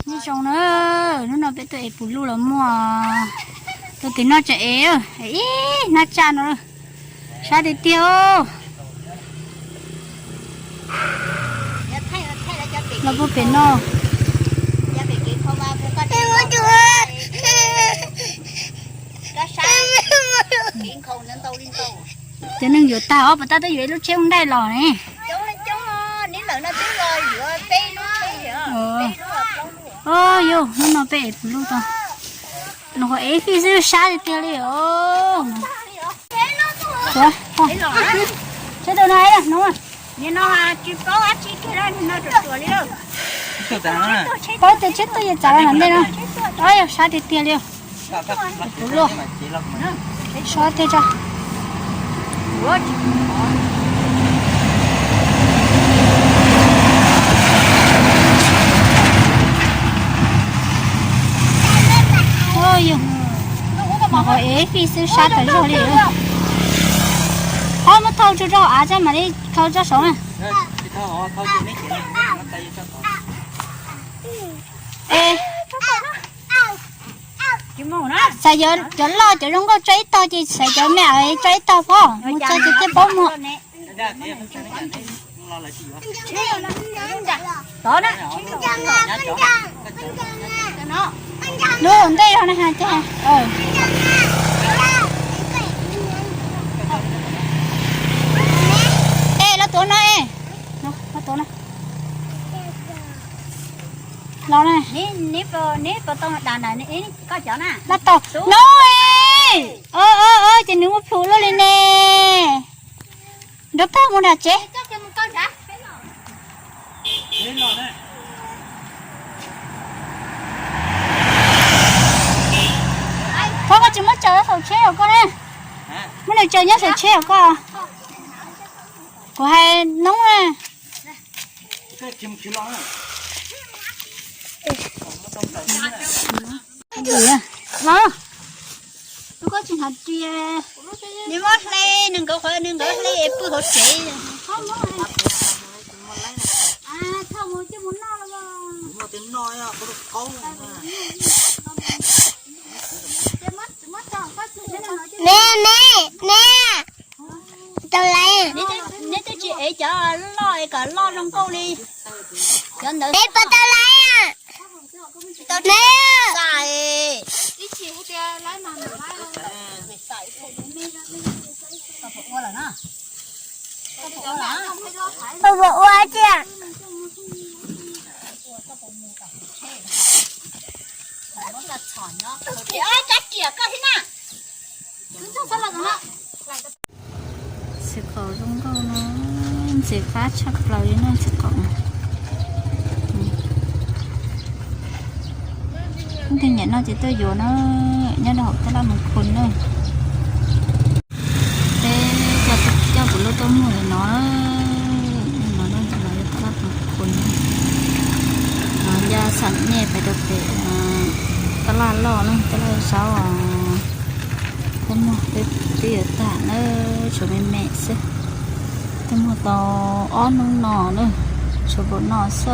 Nyob zoo na, hnub no peb tuaj ev puv luj los muaj, tuaj tim no tseem ev, ev ib hnab tsaj no, sab tiag tiag. Los puag pem no. Cov neeg yuav tag os, puas tab twb yuav ib lub tsheb ua nraim los ne. Yog hnub no peb ev puv luj tau, nws qhov ev fij xwb sab tiag tiag li os. Tsheb tus no no, paub tias tsheb tuaj yog tsav los ntej no, yog sab tiag tiag li. Puv luj, sab tiag tso. Yog, mas qhov ev fij xwb sab tas zog li. Qhov muab thau tso rau av tso mam li khau tso saud na. Xav yuav cov loj cov zoo nkauj tso ib tog ces xav cov me tso ib tog pov mus tso ces thiaj paub muag. Lub ntej no na, ces, e, los tuav no e, los tuav no. Los na. Los tau no e. Ces nws ua plhus luaj li ne. Nrog peb mus nram tsev. Thov koj tsis muab tsaws saum tsheb os koj na. Muab nws tsaws nyob saum tsheb os koj. Kuv hais noob na. Los, tus koj tsis hnav ris, nws muab hle, nws nkawd qhov nws nkawd hle pw hauv tsev. Me, me, me, tau laiv. Neb twb tsis ev cov loj kom loj zoo nkauj li. Cov ntawd peb puas tau laiv? Me. Puas ua tiag? Txiv qaub zoo nkauj no, ntxim qab tshaj plaws li na txiv qaub. Leej twg nyiam noj ces tuaj yuav na, nyob rau hauv Taj Laj Mus Khun na. Peb coj puv luj tuaj muag li no, no no Taj Laj Mus Khun na. No yog xam nyej pais rau pem Taj Laj Loj na, Taj Laj Zaub os. Tuaj muag peb twb yuav tag na, tshuav me me xwb. Tuaj muag tau ob hnub no na, tshuav npaum no xwb os.